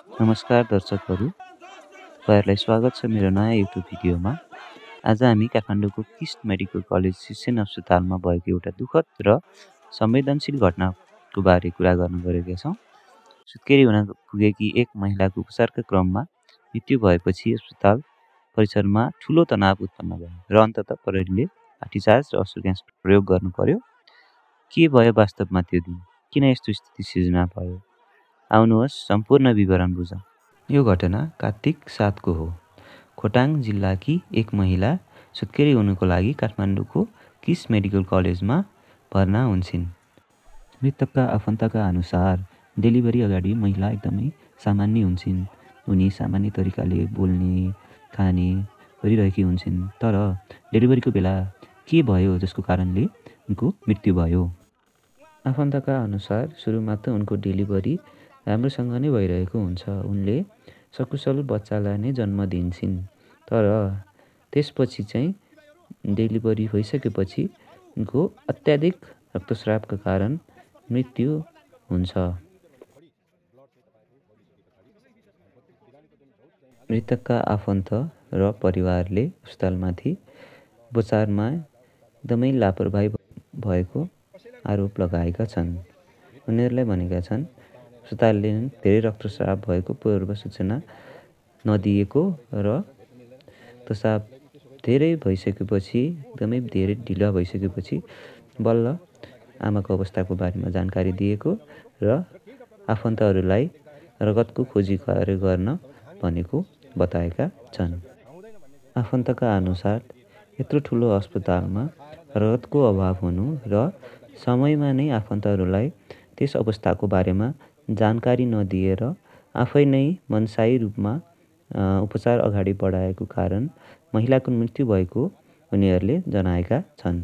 नमस्कार दर्शकहरू, तपाईहरुलाई स्वागत छ मेरो नयाँ युट्युब भिडियोमा। आज हामी काठमाडौँको किस्ट मेडिकल कलेज शिक्षण अस्पतालमा भएको एउटा दुःखद र संवेदनशील घटनाको बारे कुरा गर्न गएका छौँ। सुत्केरी हुन पुगेकी एक महिलाको उपचारका क्रममा मृत्यु भएपछि अस्पताल परिसरमा ठूलो तनाव उत्पन्न भयो र अन्ततः प्रहरीले लाठीचार्ज र असर ग्यास प्रयोग गर्नु पर्यो। के भयो वास्तवमा त्यो दिन? किन यस्तो स्थिति सिर्जना भयो? आउनुहोस् सम्पूर्ण विवरण बुझौँ। यो घटना कार्तिक 7 को हो। खोटाङ जिल्लाकी एक महिला सुत्केरी हुनुको लागि काठमाडौँको किस मेडिकल कलेजमा भर्ना हुन्छन्। मृतकका आफन्तका अनुसार डेलिभरी अगाडि महिला एकदमै सामान्य हुन्छन्। उनी सामान्य तरिकाले बोल्ने, खाने गरिरहेकी हुन्छन्। तर डेलिभरीको बेला के भयो जसको कारणले उनको मृत्यु भयो। आफन्तका अनुसार सुरुमा त उनको डेलिभरी राम्रोसँग नै भइरहेको हुन्छ। उनले सकुशल बच्चालाई नै जन्म दिन्छन्। तर त्यसपछि चाहिँ डेलिभरी भइसकेपछि उनको अत्याधिक रक्तस्रावका कारण मृत्यु हुन्छ। मृतकका आफन्त र परिवारले अस्पतालमाथि उपचारमा एकदमै लापरवाही भएको आरोप लगाएका छन्। उनीहरूले भनेका छन् अस्पतालले धेरै रक्तस्राव भएको पूर्व सूचना नदिएको र रक्तस्राव धेरै भइसकेपछि एकदमै धेरै ढिला भइसकेपछि बल्ल आमाको अवस्थाको बारेमा जानकारी दिएको र आफन्तहरूलाई रगतको खोजी कार्य गर्न भनेको बताएका छन्। आफन्तका अनुसार यत्रो ठुलो अस्पतालमा रगतको अभाव हुनु र समयमा नै आफन्तहरूलाई त्यस अवस्थाको बारेमा जानकारी नदिएर आफै नै मनसाई रूपमा उपचार अगाडि बढाएको कारण महिलाको मृत्यु भएको उनीहरूले जनाएका छन्।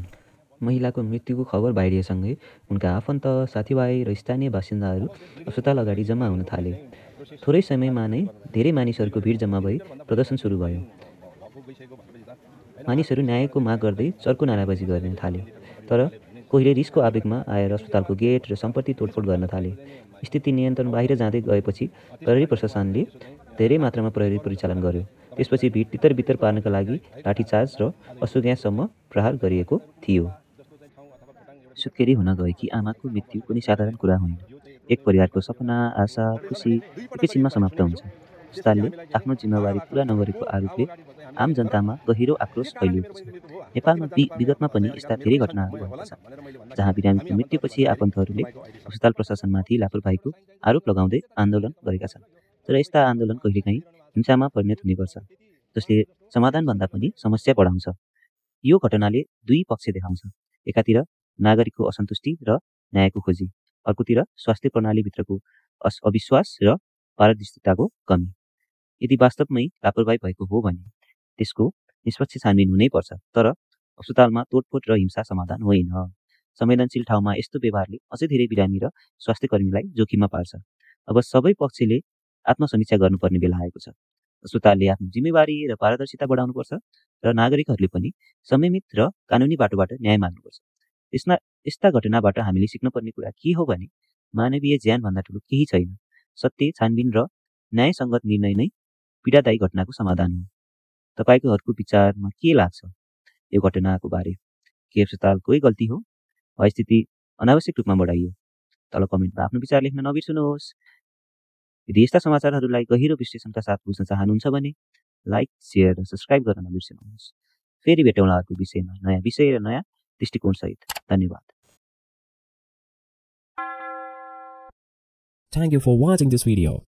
महिलाको मृत्युको खबर बाहिरिएसँगै उनका आफन्त, साथीभाइ र स्थानीय बासिन्दाहरू अस्पताल अगाडि जम्मा हुन थाले। थोरै समयमा नै धेरै मानिसहरूको भिड जम्मा भई प्रदर्शन सुरु भयो। मानिसहरू न्यायको माग गर्दै चर्को नाराबाजी गर्न थाले। तर कोहीले रिसको आवेगमा आएर अस्पतालको गेट र सम्पत्ति तोडफोड गर्न थाले। स्थिति नियन्त्रण बाहिर जाँदै गएपछि प्रहरी प्रशासनले धेरै मात्रामा प्रहरी परिचालन गर्यो। त्यसपछि भिड तितर-बितर पार्नका लागि लाठीचार्ज र असु ग्याससम्म प्रहार गरिएको थियो। सुत्केरी हुन गएकी आमाको मृत्यु कुनै साधारण कुरा होइन। एक परिवारको सपना, आशा, खुसी एकैछिनमा समाप्त हुन्छ। अस्पतालले आफ्नो जिम्मेवारी पूरा नगरेको आरोपले आम जनतामा गहिरो आक्रोश फैलिएको छ। नेपालमा विगतमा पनि यस्ता धेरै घटनाहरू भएका छन्, जहाँ बिरामीको मृत्युपछि आफन्तहरूले अस्पताल प्रशासनमाथि लापरवाहीको आरोप लगाउँदै आन्दोलन गरेका छन्। तर यस्ता आन्दोलन कहिलेकाहीँ हिंसामा परिणत हुने गर्छ, जसले समाधानभन्दा पनि समस्या बढाउँछ। यो घटनाले दुई पक्ष देखाउँछ। एकातिर नागरिकको असन्तुष्टि र न्यायको खोजी, अर्कोतिर स्वास्थ्य प्रणालीभित्रको अविश्वास र पारदर्शिताको कमी। यदि वास्तवमै लापरवाही भएको हो भने त्यसको निष्पक्ष छानबिन हुनै पर्छ। तर अस्पतालमा तोडफोड र हिंसा समाधान होइन। संवेदनशील ठाउँमा यस्तो व्यवहारले अझै धेरै बिरामी र स्वास्थ्य कर्मीलाई जोखिममा पार्छ। अब सबै पक्षले आत्मसमीक्षा गर्नुपर्ने बेला आएको छ। अस्पतालले आफ्नो जिम्मेवारी र पारदर्शिता बढाउनुपर्छ र नागरिकहरूले पनि संयमित र कानुनी बाटोबाट न्याय माग्नुपर्छ। यस्ता घटनाबाट हामीले सिक्नुपर्ने कुरा के हो भने मानवीय ज्यानभन्दा ठुलो केही छैन। सत्य, छानबिन र न्यायसङ्गत निर्णय नै पीडादायी घटनाको समाधान हो। तपाईकोहरूको विचारमा के लाग्छ यो घटनाको बारे? के अस्पतालकै गल्ती हो वा स्थिति अनावश्यक रूपमा बढाइयो? तल कमेन्टमा आफ्नो विचार लेख्न नबिर्सनुहोस्। यदि यस्ता समाचारहरूलाई गहिरो विश्लेषणका साथ बुझ्न चाहनुहुन्छ भने लाइक, शेयर र सब्सक्राइब गर्न नबिर्सनुहोस्। फेरि भेटौँला अर्को विषयमा, नयाँ विषय र नयाँ दृष्टिकोणसहित। धन्यवाद। Thank you for watching this video.